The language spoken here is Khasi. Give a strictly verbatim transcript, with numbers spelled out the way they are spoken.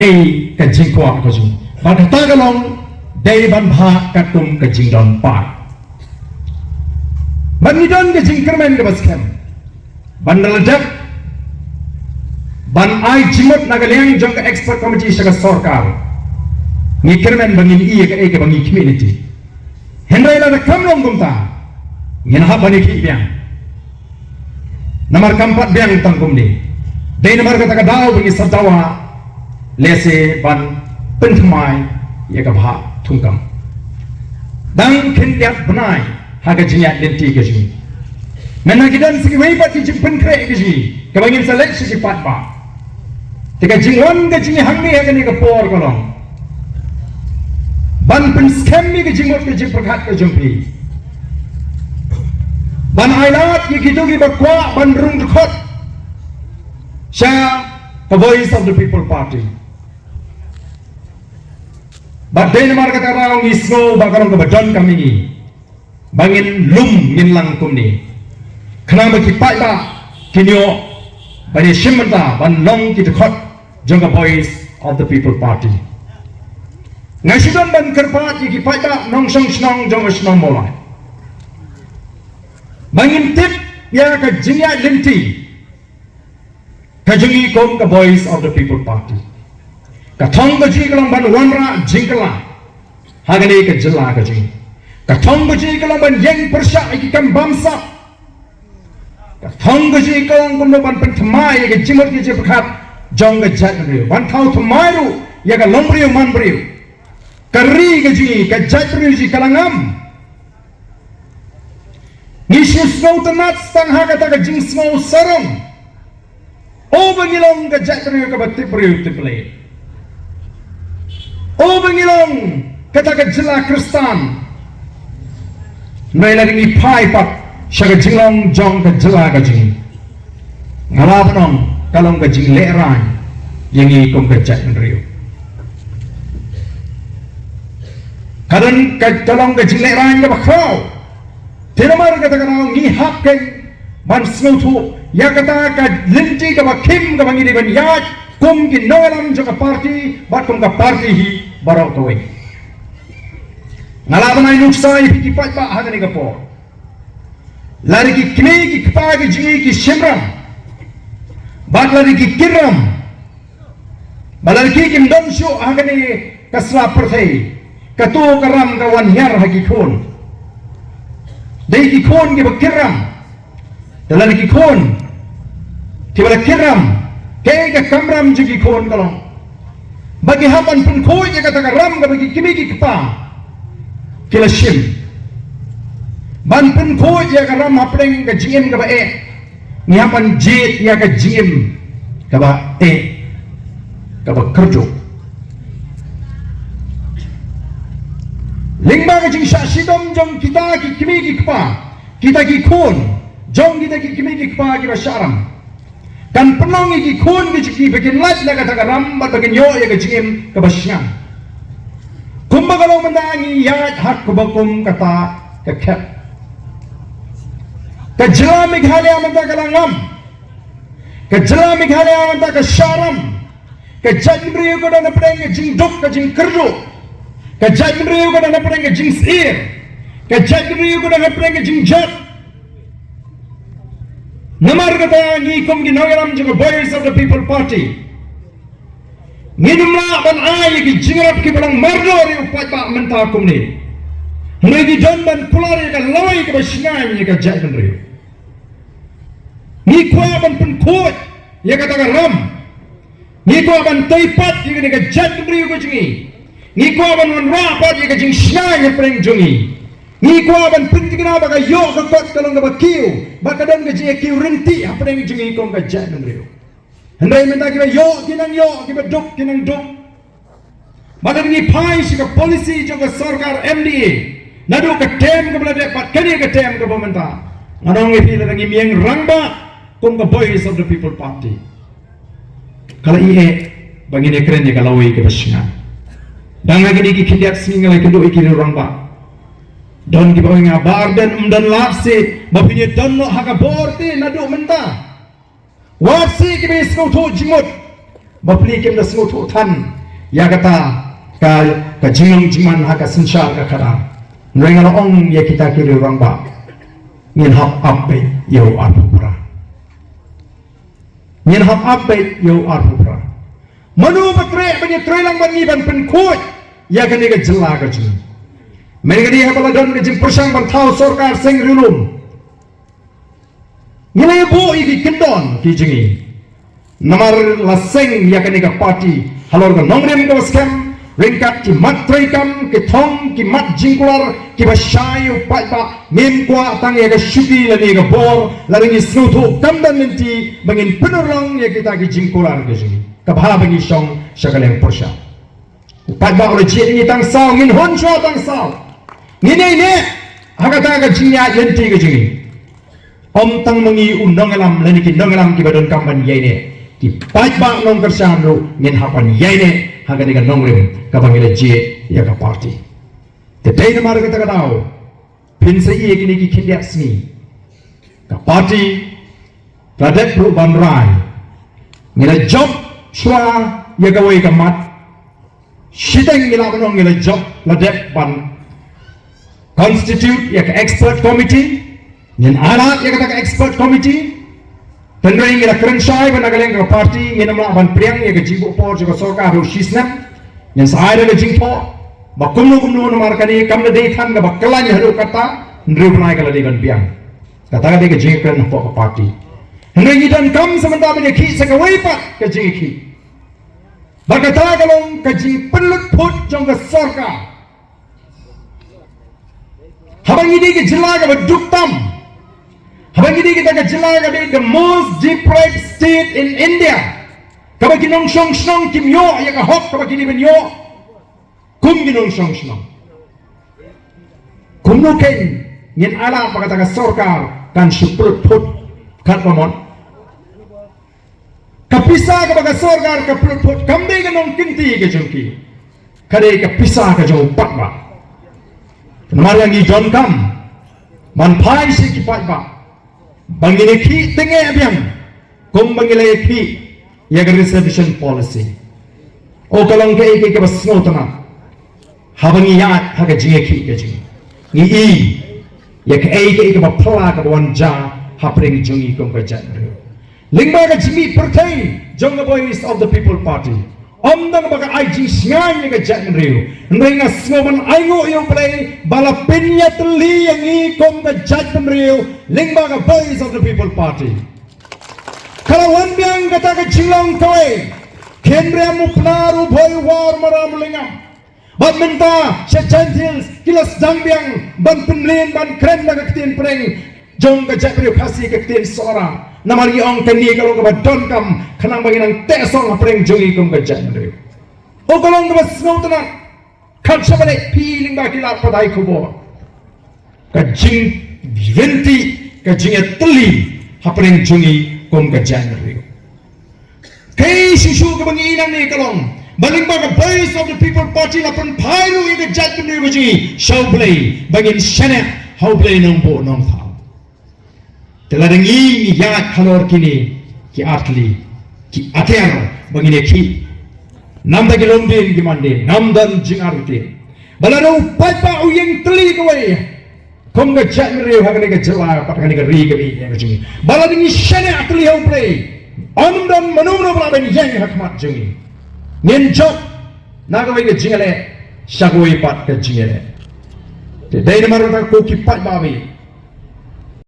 ei ka jingkwah ka jong. Bad kata ka long dei ban bha katkum ka jingdon paid. Bad ngi don ka jingkyrmen kaba skhem ban da la dep ban ai jingmut na ka liang jong ka expert committee sha ka sorkar. Ngi kyrmen ba ngin ïoh ïa kaei kaba ngi khmih lynti. Hynrei lada kam long kumta, ngin hap ban ïa khih biang. Namar kam pat biang tang kumne. Dei namar kata ka daw ba ngi sa dawa lehse ban pynthymmai ïa ka bhah thungkam. Dang khyndiat bnai ha ka jingïaid lynti ka jong ngi. Mynta ki don sa kiwei pat ki jingpynkhreh ka jong ngi kaba ngin sa leit sha ki paidbah. Te ka jingwan ka jong ngi hangne ha kane ka por ka long ban pynskhem ïa ka jingmut ka jingpyrkhat ka jong phi. Ban ailad ïa kito kiba kwah ban rung dkhot sha ka Voice of the People Party. Bad dei namar kata ka daw ngi sngew ba ka long kaba donkam ïa ngi ba ngin lum ngin lang kumne. Khnang ba ki paidbah kin ïoh ban ïashim bynta ban long ki dkhot jong ka Voice of the People Party. Nga shu don ban kyrpad ïa ki paidbah nongshong shnong jong ka shnong Mawlai ba ngin tip ïa ka jingïaid lynti ka jong ngi kum ka Voice of the People Party. Ka thong ka jong ngi ka long ban wanrah jingkylla ha kane ka jylla ka jong ngi. Ka thong ka jong ngi ka long ban ïeng pyrshah ïa ki kam bamsap. Ka thong ka jong ngi ka long kumno ban pynthymmai ïa ka jingmut ka jingpyrkhat jong ka jaitbynriew, ban thaw thymmai ruh ïa ka longbriew manbriew. Ka ri ka jong ngi, ka jaitbynriew jong ngi ka la ngam. Ngi shu sngewtynnat tang ha kata ka jingsngew sarong. O ba ngi long ka jaitbynriew kaba tip briew tip Blei. O ba ngi long kata ka jylla Khristan. Hynrei lada ngi phai pat sha ka jinglong jong ka jylla ka jong ngi, nga la ban ong ka long ka jinglehrain ïa ngi kum ka jaitbynriew. Ka don ka, ka long ka jinglehrain kaba khraw. Te namar kata ka daw ngi hap kein ban sngewthuh ïa kata ka lynti kaba khim kaba ngi dei ban ïaid kum ki nongïalam jong ka party bad kum ka party hi baroh kawei. Nga la ban ai nuksa ïa phi ki paidbah ha kane ka por. Lada ki kmie ki kpa ki jong ngi ki shim ram bad lada ki kit ram, ba lada ki kim don shuh ha kane ka sla pyrthei, kato ka ram ka wan hiar ha ki khun. Dei ki khun kiba kit ram. Te lada ki khun kiba la kit ram, kaei ka kamram jong ki khun ka long? Ba ki hap ban pynkhuid ïa kata ka ram kaba ki kmie ki kpa ki la shim. Ban pynkhuid ïa ka ram hapdeng ka jingim kaba eh. Ngi hap ban jied ïa ka jingim kaba eh, kaba kyrduh. Lyngba ka jingshah shitom jong kita ki kmie ki kpa, kita ki khun jong kita ki kmie ki kpa kiba shah ram, kan pynlong ïa ki khun ki jong ki ba kin lait na kata ka ram bad ba kin ïoh ïa ka jingim kaba shngaiñ. Kumba ka long mynta ngi ïaid ha kaba kum kata ka khep. Ka jylla Meghalaya mynta ka la ngam. Ka jylla Meghalaya mynta ka shah ram. Ka jaitbynriew ka don hapdeng ka jingduk ka jingkyrduh. Ka jaitbynriew ka don hapdeng ka jingsyier. Ka jaitbynriew ka don hapdeng ka jingjot. Namar kata ngi kum ki nongïalam jong ka Voice of the People Party, ngim lah ban ai ïa ki jingïarap kiba long mardor ïa u paidbah mynta kumne. Hynrei ngi don ban kular ïa ka lawei kaba shngaiñ ïa ka jaitbynriew. Ngi kwah ban pynkhuid ïa kata ka ram. Ngi kwah ban tei pat ïa kane ka jaitbynriew ka jong ngi. Ngi kwah ban wanrah pat ïa ka jingshngaiñ hapdeng jong ngi. Ngi kwah ban pynthikna ba ka ïoh ka kot ka long kaba kiew, ba ka don ka jingkiew ryntih hapdeng jong ngi kum ka jaitbynriew. Hynrei mynta kiba ïoh ki nang ïoh, kiba duk ki nang duk. Ba lada ngi phai sha ka policy jong ka sorkar M D A, naduh ka term kaba la dep bad kane ka term kaba mynta, ngan ong ïa phi lada ngim ïeng rangbah kum ka Voice of the People Party, ka la ïeh ba ngin ïakren ïa ka lawei kaba shngaiñ. Dang ha kine ki khyndiat sngi nga la ïakynduh ïa ki rangbah. Don kiba ong ïa nga, Bah Ardent, ym don lad seh ba phin ïadon noh ha ka bor te naduh mynta. Wat seh kiba ïasngewthuh jingmut. Bapli kim da sngewthuh than ïa kata ka, ka jinglong jingman ha ka synshar ka khadar. Hynrei nga la ong ïa kita ki riew rangbah, ngin hap ap beit ïa u arphew phra. Ngin hap ap beit ïa u arphew phra. Mano ba treh ban ïatrei lang bad ngi ban pynkhuid ïa kane ka jylla ka jong ngi? Mynta ka dei haba la don ka jingpyrshang ban thaw sorkar seng riewlum, ngi la ïa buh ïa ki kyndon ki jong ngi. Namar la seng ïa kane ka party halor ka nongrim kaba skhem, ryngkat ki mat treikam, ki thong, ki mat jingkular kiba shai ïa u paidbah. Ngim kwah tang ïa ka shuki lane ka bor, lada ngi sngewthuh kam don lynti ba ngin pynurlong ïa kita ki jingkular ki jong ngi. Kaba haba ngi shong sha ka liang pyrshah, u paidbah u la jied ïa ngi tang saw, ngin hun shuwa tang saw. Ngin ïaineh ha kata ka jingïaid lynti ka jong ngi. Ym tang ma ngi u nongïalam lane ki nongïalam kiba donkam ban ïaineh, ki paidbah nongkyrshan ruh ngin hap ban ïaineh ha kane ka nongrim kaba ngi la jied ïa ka party. Te dei namar kata ka daw, phin sa ïohi kine ki khyndiat sngi ka party ka la dep ruh ban rai. Ngi la jop shuwa ïa kawei ka mat. Shiteng ngi la ban ong ngi la jop, la dep ban constitute ïa ka expert committee. Ngin ailad ïa kata ka expert committee. Hynrei ngi la kren shai ba na ka liang ka party ngin ym lah ban pdiang ïa ka jingbuh por jong ka sorkar ruh shisnem. Ngin sa ai da ka jingthoh ba kumno kumno namar kane kam da dei than kaba khlaiñ haduh katta, hynriew bnai ka la dei ban biang. Kata ka dei ka jingkren hapoh ka party. Hynrei ngi donkam sa mynta ban ïakhih sa kawei pat ka jingïakhih. Ba kata ka long ka jingpynlut phut jong ka sorkar. Haba ngi dei ka jylla kaba duk tam, haba ngi dei kata ka jylla ka dei the most deprived state in India, kaba ki nongshong shnong kim ïoh ïa ka hok kaba ki dei ban ïoh kum ki nongshong shnong. Kumno kein ngin ailad ba kata ka sorkar kan shu pynlut phut katba mon? Ka pisa kaba ka sorkar ka pynlut phut kam dei ka nongkynti ka jong ki, ka dei ka pisa ka jong u paidbah. Namar ngi donkam ban phai sha ki paidbah ba ngin ïakhih tyngeh biang kumba ngi la ïakhih ïa ka reservation policy. O ka long kaei kaei kaba sngewtynnat. Haba ngi ïaid ha ka jingïakhih ka jong ngi, ngi i ïa kaei kaei kaba phylla kaba wan jia hapdeng jong ngi kum ka jaitbynriew. Lyngba ka jingmih pyrthei jong ka Voice of the People Party, ym tang ba ka ai jingsngewsih ïa ka jaitbynriew, hynrei nga sngew ban ainguh ïa U Blei ba la pynïatylli ïa ngi kum ka jaitbynriew lyngba ka Voice of the People Party. Ka la wan biang kata ka jinglong kawei, khynriam u Pnar, u Bhoi, u War, u Maram, u Lyngngam. Bad mynta sha Jaintia Hills ki la sdang biang ban pynmlien ban kren da ka ktien pyrshah jong ka jaitbynriew Khasi, ka ktien Sohra. Namar ngi ong kane ka long kaba donkam khnang ba ngin nang teh song hapdeng jong ngi kum ka jaitbynriew. O ka long kaba sngewtynnat. Kat shaba leh phi lyngba ki lad pathai khubor, ka jingryntih, ka jingïatylli hapdeng jong ngi kum ka jaitbynriew. Kaei shuh shuh kaba ngi i nangne ka long ba lyngba ka Voice of the People Party la pynphai ruh ïa ka jaitbynriew ka jong ngi sha U Blei ba ngin shaniah ha U Blei Nongbuh Nongthaw. Te lada ngi ïaid halor kine ki artylli ki atiar ba ngin ïakhih, namar ki longdien ki mandien, namar jingartatien, ba lada u paidbah u ïeng tylli kawei kum ka jaitbynriew ha kane ka jylla bad kane ka ri kaba ïeit ka jong ngi, ba lada ngi shaniah tylli ha U Blei, ym don mano mano ba lah ban ïeng ha khmat jong ngi. Ngin jop na kawei ka jingïaleh sha kawei pat ka jingïaleh. Te dei namar kata ko ki paidbah,